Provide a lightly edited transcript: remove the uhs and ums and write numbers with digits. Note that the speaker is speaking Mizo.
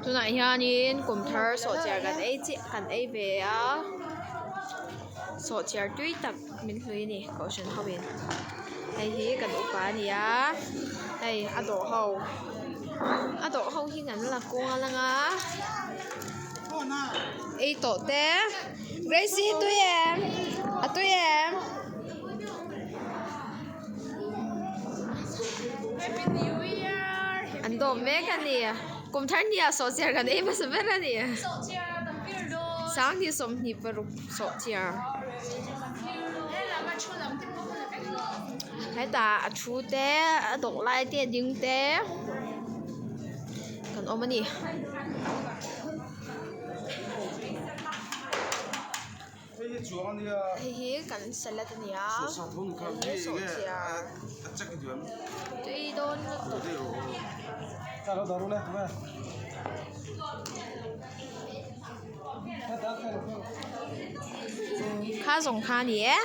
Tunah hianin kum thar sawhchiar kan ei chiah kan ei ve a sawhchiar tui tak min hlui a ni kohhran ho in hei hi kan upa a ni a hei a dawh ho a dawh ho hi kan la kual anga ei tawh te Grace i tui em a tui em. An dawm mek a ni kum thar hnih ah sawhchiar kan ei hmasa ber a ni sanghnih 26 sawhchiar hetah a thu te a dawh lai te a ding te kan awm a ni. Hei hi kan salad a ni a hei hi sawhchiar tui dawn lutuk. Kha zawng kha a ni e.